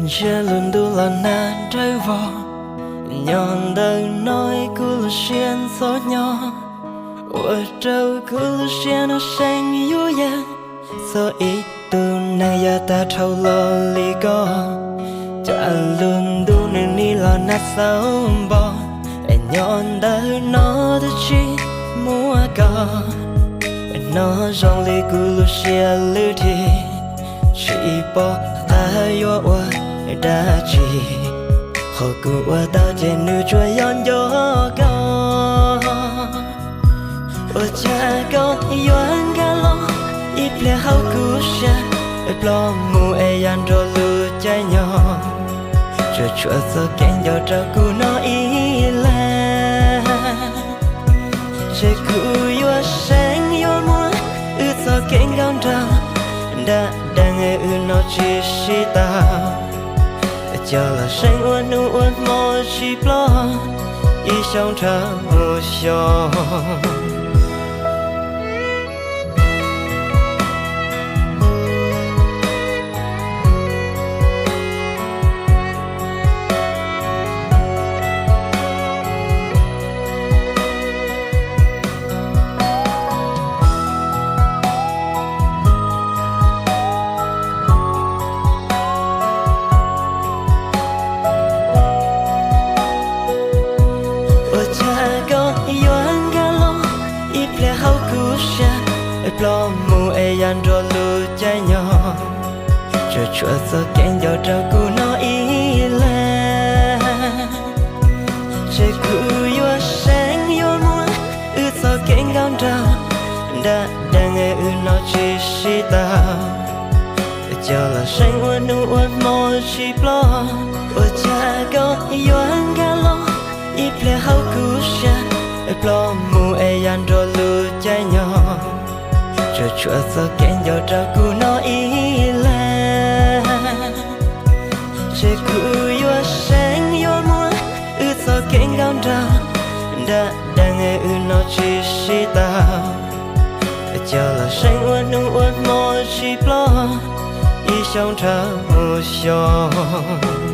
Ntsiag lub ntuj los nag dawb vog, nyob ntawm no kuv lub siab ntxhov nyob, ua rau kuv lub siab no seem yuj yees. Txog ib tug neeg yav tag dhau los li koj, cas lub ntuj nws nim los nag xauv npo, es nyob ntawm no twb tsis muaj koj. No zoo li kuv lub siab lwj dhim, tsis pom qab yuav ua dab tsi, qhov kuv ua tau ces nws tsuas yog nco koj. Ua cas koj yuav nkag los ib pliag hauv kuv siab, ploj mus es ya nrog lub caij nyoog, tsuas tshuav txoj kev nco rau kuv no ib leeg. Ces kuv yuav seev yuav muab wb txoj kev nkauj nraug, nram dees wb no tsis sib tau, coj los seev ua hnub ua hmo tsis ploj, ib xyoo dhau mus xyoo. Ua cas koj yuav nkag los ib pliag hauv kuv siab, ploj mus es ya nrog lub caij nyoog, tsuas tshuav txoj kev nco rau kuv no ib leeg. Ces kuv yuav seev yuav muab wb txoj kev nkauj nraug, nram dees wb no tsis sib tau, coj los seev ua hnub ua hmo tsis ploj. Ua cas koj yuav nkag los ib pliag hauv kuv siab, ploj mus es ya nrog lub caij nyoog, tsuas tshuav txoj kev nco rau kuv no ib leeg. Ces kuv yuav seev yuav muab wb txoj kev nkauj nraug, nram dees wb no tsis sib tau, coj los seev ua hnub ua hmo tsis ploj, ib xyoo dhau mus xyoo.